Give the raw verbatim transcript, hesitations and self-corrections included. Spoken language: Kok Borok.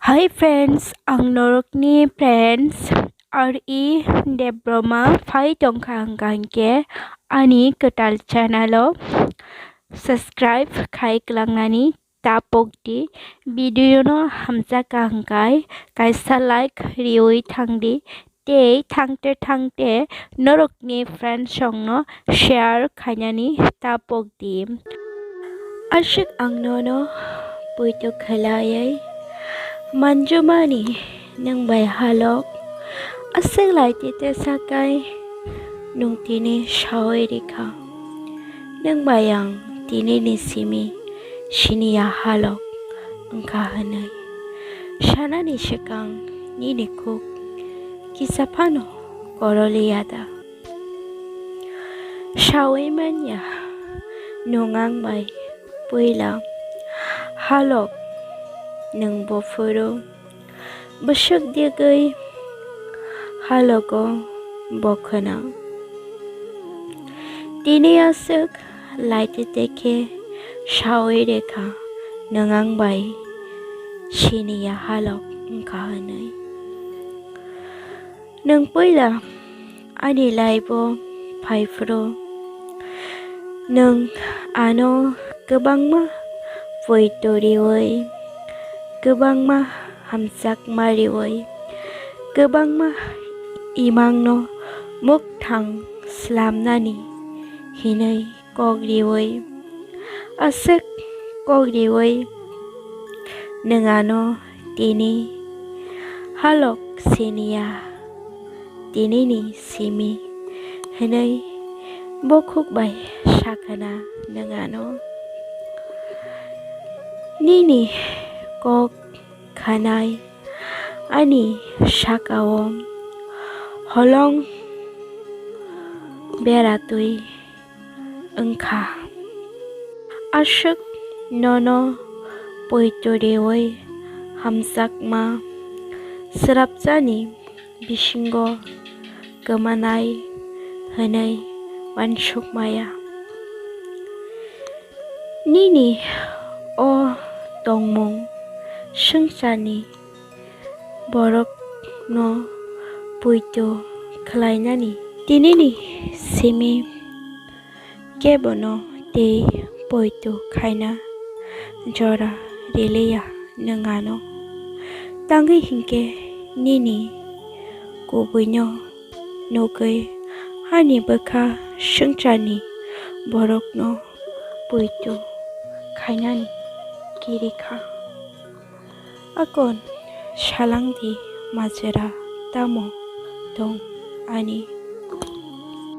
Hi friends, ang norokni friends R E Debroma phai tongkha hwnkha hinkhe ani kwtal channel o subscribe khai kwlangnani tapok di. Video no hamjakha hwnkhe kaisa like riwi thangdi. Tei thangte thangte norokni friends rokno share khainani tapok di. Aswk ang nono poito khlaiwi manjumani nwng bai halok. Aswk laitete sakai nwng tini sawi rikha. Nwng bai ang tinini simi siniya halok wngkha hwnwi sanani swkang nini kuk kisa phano koroliya da? Sawi manya nwng ang bai puila halok nwng buphuru bwswk digwi halogo bo khwna. Tini aswk laitete khe sawi rikha nwng ang bai siniya halok wngkha hwnwi. Nwng puila ani life o phaiphuru nwng ano kwbangma poito riwi, kwbangma hamjakma riwi, kwbangma imangno mukthang slamnani hinwi kok riwi, aswk kok riwi nwng ano tini halok siniya tinini simi hwnwi bukhuk bai sakhwna nwng ano. Nini kok khanai ani saka-o holong beratwi wngkha. Aswk nono poito riwi hamjakma swrapjani bisingo kwmanai hwnwi uansukmaya. Nini o tongmung swngcharni borokno poito khlainani tinini simi kebono tei poito khaina jora riliya nwng ano. Tangwi hinkhe nini kubuino nugwi ani bwkha swngcharni borokno poito khainani kiri kha. Akon salangdi majra tamo tong ani